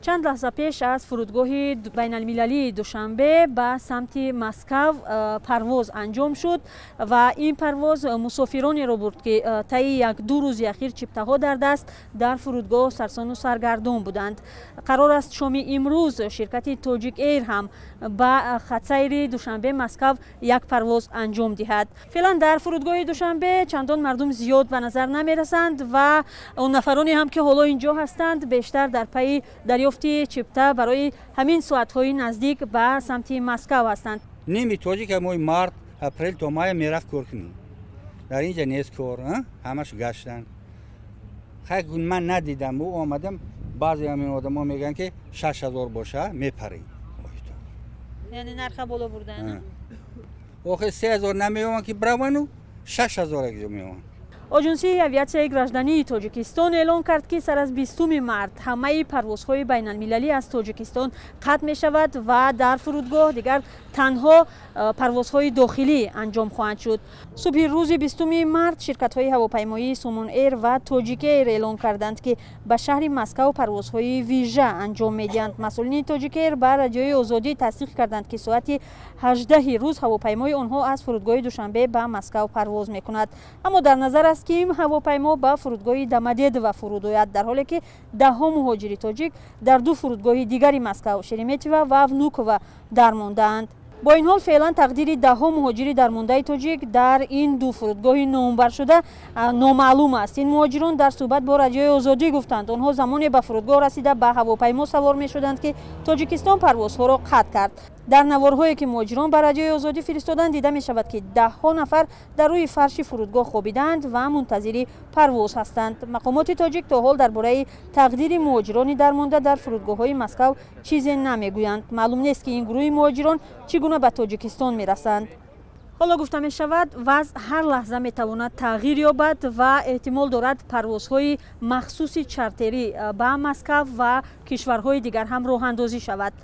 Чанд лаҳза пеш аз фурудгоҳи байналмилалии Душанбе ба самти Москав парвоз анҷом шуд ва ин парвоз мусофиронеро бурд, ки таи як-ду рӯзи ахир чиптаҳо дар даст дар фурудгоҳ сарсону саргардон буданд. Қарор аст, шоми имрӯз ширкати Тоҷик Эйр ҳам ба хатсайри Душанбе Москав як парвоз анҷом диҳад. Феълан дар фурудгоҳи Душанбе чандон мардум зиёд ба назар намерасанд ва он нафароне ҳам, ки ҳоло инҷо ҳастанд, бештар дар пайи дарёфти чипта барои ҳамин соатҳои наздик ба самти Москав ҳастанд. Ними тоҷика моҳи март, апрел то мая мерафт кор кунӣ. Дар инҷа нест кор, ҳамаш гаштан. Хай, ман надидам, ӯ омадам. Баъзе ҳамин одамо мегӯянд, ки 6000 боша, мепарӣ. Яъне нарха боло бурдан. Охи, 3000 намеёванд, ки бравану 6000 якҷо меёванд. Оҷонсии авиатсияи граждании Тоҷикистон эълон кард, ки сар аз 20 март ҳамаи парвозҳои байналмилалӣ аз Тоҷикистон қатъ мешавад ва дар фурудгоҳ дигар танҳо парвозҳои дохилӣ анҷом хоҳанд шуд. Субҳи рӯзи 20 март ширкатҳои ҳавопаймоии Сомон Эйр ва Тоҷик Эйр эълон карданд, ки ба шаҳри Москав парвозҳои вижа анҷом медиҳанд. Масъулини Тоҷик Эйр ба Радиои Озодӣ тасдиқ карданд, ки соати 18-и рӯз ҳавопаймои онҳо аз фурудгоҳи Душанбе ба Москав парвоз мекунад. Аммо дар назар аст, ки ин ҳавопаймо ба фурудгоҳи Домодедово фуруд ояд, дар ҳоле ки даҳҳо муҳоҷири тоҷик дар ду фурудгоҳи дигари Москав, Шереметьево ва Внуково, дармондаанд. Бо ин ҳол, феълан тақдири даҳҳо муҳоҷири дармондаи тоҷик дар ин ду фурудгоҳи номбаршуда номаълум аст. Ин муҳоҷирон дар суҳбат бо Радиои Озодӣ гуфтанд, онҳо замоне ба фурудгоҳ расида, ба ҳавопаймо савор мешуданд, ки Тоҷикистон парвозҳоро қатъ кард. Дар наворҳое, ки муҳоҷирон ба Радиои Озодӣ фиристоданд, дида мешавад, ки даҳҳо нафар дар рӯи фарши фурудгоҳ хобидаанд ва мунтазири парвоз ҳастанд. Мақомоти тоҷик то ҳол дар бораи тақдири муҳоҷирони дармонда дар фурудгоҳҳои Москав чизе намегӯянд. Маълум нест, ки ин гурӯҳи муҳоҷирон чӣ гуна ба Тоҷикистон мерасанд. Ҳоло гуфта мешавад, вазъ ҳар лаҳза метавонад тағйир ёбад ва эҳтимол дорад, парвозҳои махсуси чартерӣ ба Москав ва кишварҳои дигар ҳам роҳандозӣ шавад.